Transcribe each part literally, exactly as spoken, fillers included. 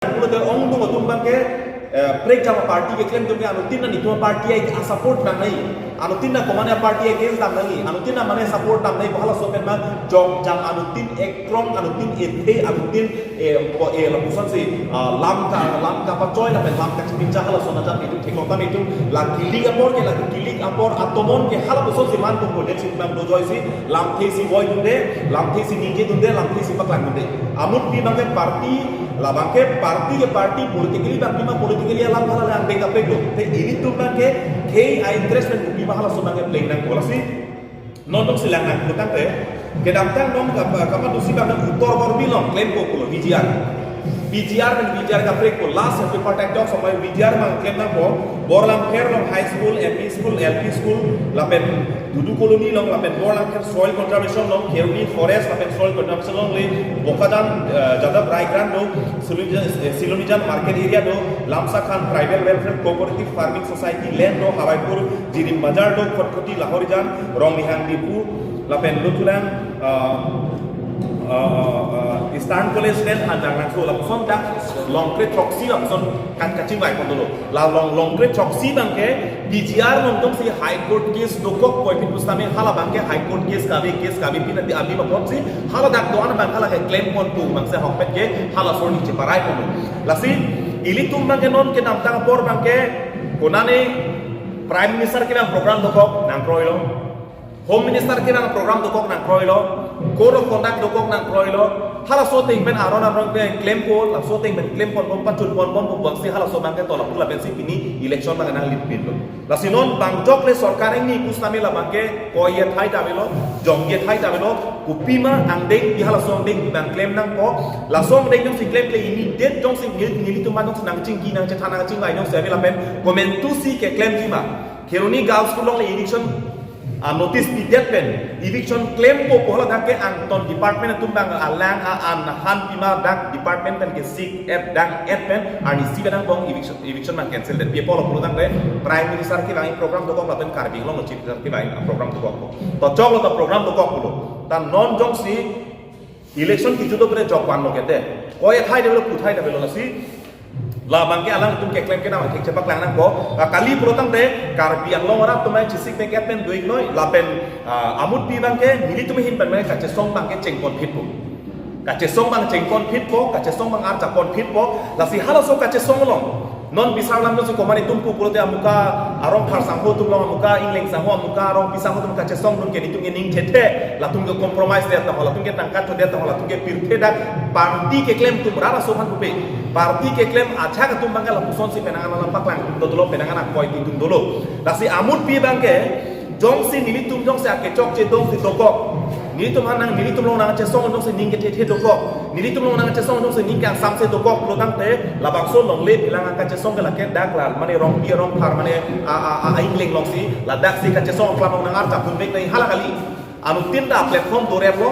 Pulote ongdung atum abangke, eh, prekjam aparty keklem atumke anuttin na netum aparty ai a-support nangnai. Anuttin na komatne aparty against dam nangnai. Anuttin na mane support dam nangnai, pu halaso pen ma jokjang anuttin ekrong, anuttin ethe, anuttin, eh, ko, eh, lapusonsi, ah, lam ka, lam kapachoi lapen lam kachipincha halason ajat itum theklong tame itum la kilik apor ke, la kilik apor atomon ke halapusonsi man tum ko det si lam dojoisi, lamthe si voidunde, lamthe si ningjedunde, lamthe si paklangdunde. Amutpi abangke party, labangke party ke party, politically abangpi ma politically alam hala le angdeng kaprek lo. Te ilitum abangke khei a-interest pen kopi ma halaso abangke pleng nangkok lasi. Non dong silang nang putangte, kedamtang non kapa, kapa dusi abang Uttor Borbil along klempo pulo V G R. V G R pen V G R kaprek ko last paper tak dok sampai V G R abang klem nangpo, Borlangpher along high school, M E school, L P school, lapen Dudu Colony along, lapen Borlangpher soil conservation along, Kheroni forest, lapen soil conservation along le, Bokajan, eh, Jadap Rai Grant along, Silonijan, eh, Silonijan market area along, Lamsakhan Tribal Welfare Cooperative Farming Society land along, Hawaipur, Jirim Bazar along, Khatkhati Lahorijan, Rongnihang Diphu, lapen Luthulang, ah, ah, ah, Eastern College land, Hanjanglangso, lapuson dak, Longkre Choksi, lapuson kan kachingvai pon dolo. La long Longkre Choksi abangke V G R along dongsi High Court case dokok puvoiphit pusitame hala abangke High Court case kave, case kave pin ati abi ma ponsi hala dak do-an abang hala keklem pon pu abangsi ahokpet ke halaso arni cheparai pon. Lasi ilitum abangke non kedamtang apor abangke konane Prime Minister kevang program dokok nangkroilo. Home Minister kevang program dokok nangkroilo, Code of Conduct dokok nangkroilo, halaso ateng pen aron aron ke klempo, laso ateng pen klem ponbom pachun ponbom pu abangsi halaso abangke tolak pula pensi pini election abang nanglit pinlo. Lasi non bang jok le sorkar ingni pusitame labangke koi ye thai ta avelo, jong ye thai ta avelo, kopi ma angdeng pi halaso angdeng abang klem nangpo, laso angdeng jongsi klemkle immediate jongsi neli, nelitum ma jongsi nangchingki nangchethan nangchingvai jongsi ave lapen komantusi keklemji ma. Kheroni Girls School along le eviction a-notice pidet pen eviction klempo pu hala dak ke angton department atum abang alang a-an hanpi ma dak department pen kesik et dang et pen arnisi kedang bong eviction, eviction abang cancel det. Pi apotlo pulo tangte Prime Minister kevang program dokok lapen Karbi Anglong Chief Minister kevang program dokok. To choklo to program dokok pulo. Ta non jongsi election kejut lo pen jok vanlo kete. Koi thai ta avelo, pu thai ta avelo lasi. Labangke alangtum keklem kedam thik chepaklang nangpo. Ah, kali pulo tangte Karbi Anglong arat atum ai chisik peket pen do-iknoi lapen, ah, amutpi abangke nelitum ahin pen abangke kachesong abangke chengponphitpo. Kachesong abang chengponphitpo, kachesong abang archapponphitpo. Lasi halaso kachesong along non bisar lam jongsi komat itum pu pulote amuka arong phar sangho atum along, amuka ingleng sangho, amuka arongpi sangho atum kachesongdun ke nelitum ke ning thethe, latum ke compromise det tangho, latum ke tangka chodet tangho, latum ke pirthe dak party keklem atum rara so aphan pupe. Party keklem ajahak atum abangke lapusonsi penang an alam paklang dolo, penang an akoi atum dolo. Lasi amutpi abangke jongsi nelitum jongsi akechokche dongsi dokok, nelitum aphan nang, nelitum along nangchesong jongsi ning kethethe dokok, nelitum along nangchesong jongsi ning kangsamse dokok pulo tangte labangso longle phelang akachesong ke lake dak la mane rongpi rongphar mane a, a, a, a ingleng alongsi ladaksi kachesong aklam along nang archapdunvek nangji hala kali. Anuttin ta platform doreplo,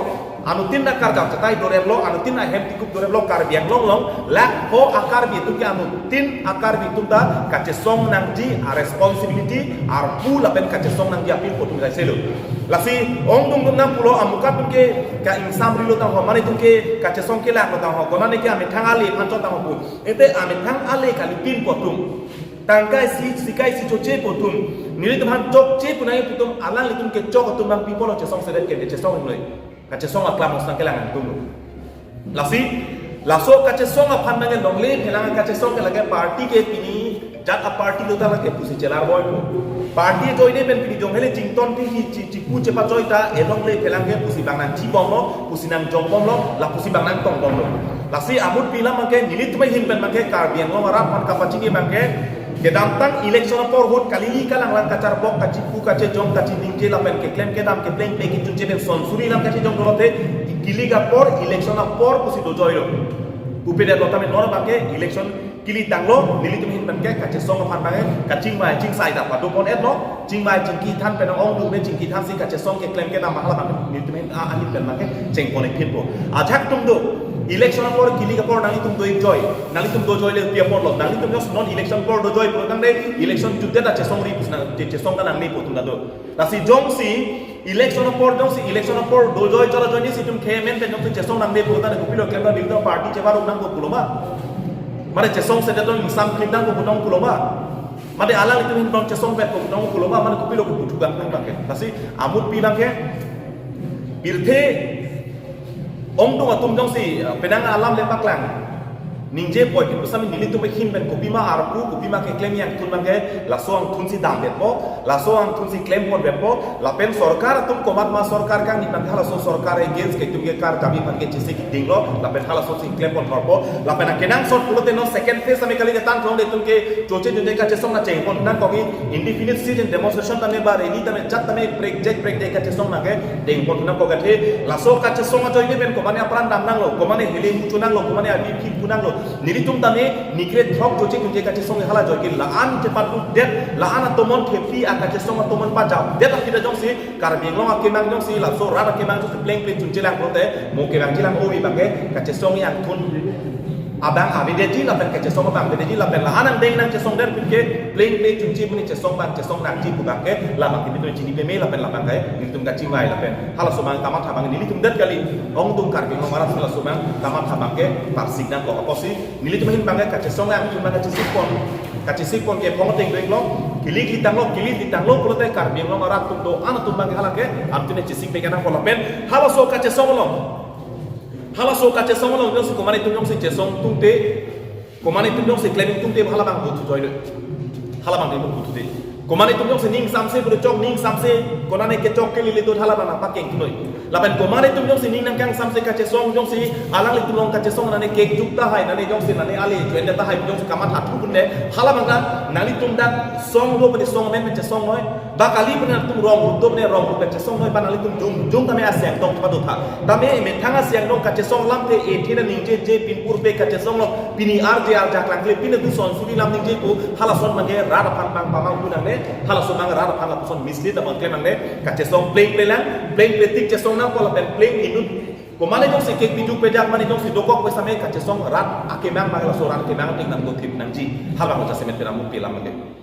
anuttin ta karjap chetai doreplo, anuttin ta hem tikup doreplo, Karbi Anglong along lakho a-Karbi atum ke anuttin a-Karbi atum ta kachesong nangji a-responsibility arpu lapen kachesong nangji apil atum jaiselo. Lasi ongdung dun nang pulo amuka atum ke ka-ingsamrilo tangho, mane atum ke kachesong kelaklo tangho, konane ke amethang ale aphan chot tangho pu. Ete amethang ale kalipinpo atum. Tangka isi, sika isi chochepo atum. Nelitum aphan chokche pu nangji pu atum, alanglitum kechok atum abang pi apotlo chesongsedet ke chesong noi. Kachesong aklam osang kelang atum lo. Lasi, laso kachesong aphan abangke longle phelang kachesong ke lake party ke pini jat a-party lo ta lake pusi chelar boi. Party ajoine pen pini jong hele chington phi chi, chi, chipu chepachoi ta e longle phelang ke pusi abang nangchibomlo, pusi nangjong bomlo, la pusi abang nangtong bomlo. Lasi amutpi alam abangke nelitum ahin pen abangke Karbi Anglong arat aphan kapachini abangke kedamtang election apor ahut kalili kalanglang kacharbok kachipu kachejong kachiningje lapen keklem kedam kepleng pleng kechunche pen sonsuri alam kachejong dolote kilik apor election apor pusi dojoilo. Pupedet lo tame non abangke election kili tanglo, nelitum ahin pen ke kachesong aphan abangke kachingvai chingsai ta padopon-etlo, chingvai chingki than pen ongdung pen chingki thansi kachesong keklem kedam hala abang nelitum ahin a, ahin pen abangke chengpon-ikphitpo. Ajahak atum do, election apor kilik apor nanglitum do-ikjoi, nanglitum dojoile pi apotlo, nanglitum jongsi non election apor dojoi pulo tangte election jutdet ta chesongri pusi nang, che, chesong ta nangnepo atum ta do. Lasi jongsi election apor jongsi election apor dojoi chora joinesi itum khe men pen jongsi chesong nangne pulo tangte kopilo klemda bilda party chebar nangpo pulo ma. Mane chesong seta to ingsam klimdang ko putong pulo ma. Mane alanglitum ahin putong chesong pen ko putong pulo ma, mane kopilo ko puthu bang nang bangke. Lasi amutpi bangke. Pirthe ongdung atum jongsi, eh, penang alam le paklang ningje poi, pi pusami nelitum ahin pen kopima arpu, kopima keklem angthun bangke, laso angthun si damvekpo, laso angthun si klempon vekpo, lapen sorkar atum komat ma sorkar kangni bangke halaso sorkar against ke atum ke kar kami bangke chisi kiding lo, lapen halaso si klempon thorpo, lapen akenangsot pulote non second phase tame kali ketang thong de atum ke choche junje kachesong nangchengpon nangkok, indefinite sit-in demonstration tame ba rally tame jat tame prekjak prekjak kachesong nangke dengpon nangkok athe, laso kachesong ajoike pen komane apran dam nanglo, komane hele muchu nanglo, komane abi phik pu nanglo, nelitum tame nikre throk choche junje kachesong hala ajoike la-an chepatludet, la-an atomon thepi akachesong atomon pajapdet aphi ta jongsi Karbi Anglong akemang jongsi laso rat akemang jongsi plengple chunchelang pulote mo kemang jilang ovi bangke kachesong angthun abang avedetji lapen kachesong abang avedetji lapen la-an angdeng nangchesongdet pen ke plengple chunche muni chesong bang chesong nangji pu bangke labang kimi to chini peme lapen labang ke nelitum kachimai lapen halaso bang kamatha bang nelitum det kali, ongdung Karbi Anglong arat halaso bang kamatha bangke parsik nangkok apotsi nelitum ahin bangke kachesong angthun bang kachesikpon, kachesikpon ke phong teng denglo, kili kili tanglo, kili kili tanglo pulote Karbi Anglong arat atum do-an atum bangke halake angthun chesik pe kenang ko lapen halaso kachesong along. Halaso kachesong along jongsi komane atum jongsi chesong tungte, komane atum jongsi klem tungte halabang buthu joilo. Halabang de buthu de. Komane atum jongsi ning samse pura chok, ning samse konane kechok kelele do halabang pakeng kinoi. Lapen komane atum jongsi ning nangkang samse kachesong jongsi alanglitum along kachesong nane kekjuk tahai nane jongsi nane ale join tahai jongsi kamatha thukunde halabang nanglitum dak song lo padi song men chesong noi. Ba kali pun nangtum rong rup dom ne rong rup kachesong noi ba nanglitum jung jung tame asiang dong padu tha. Tame methang asiang dong kachesong lamthe ethe nangningjeje pinpur pe kachesong lo pini arje arjak lang kle pini duson suri lam ningje pu halason bangke rat aphan bang pamang pu nangne halason bang rat aphan lapuson mislead abang klemang ne kachesong plengple lang plengple tik chesong nangpo lapen pleng inut komane jongsi kek piduk pejak mane jongsi dokok pesame kachesong rat akemang bang laso rat akemang tik nangdothip nangji halabang jasemet penang mukti lam bangke.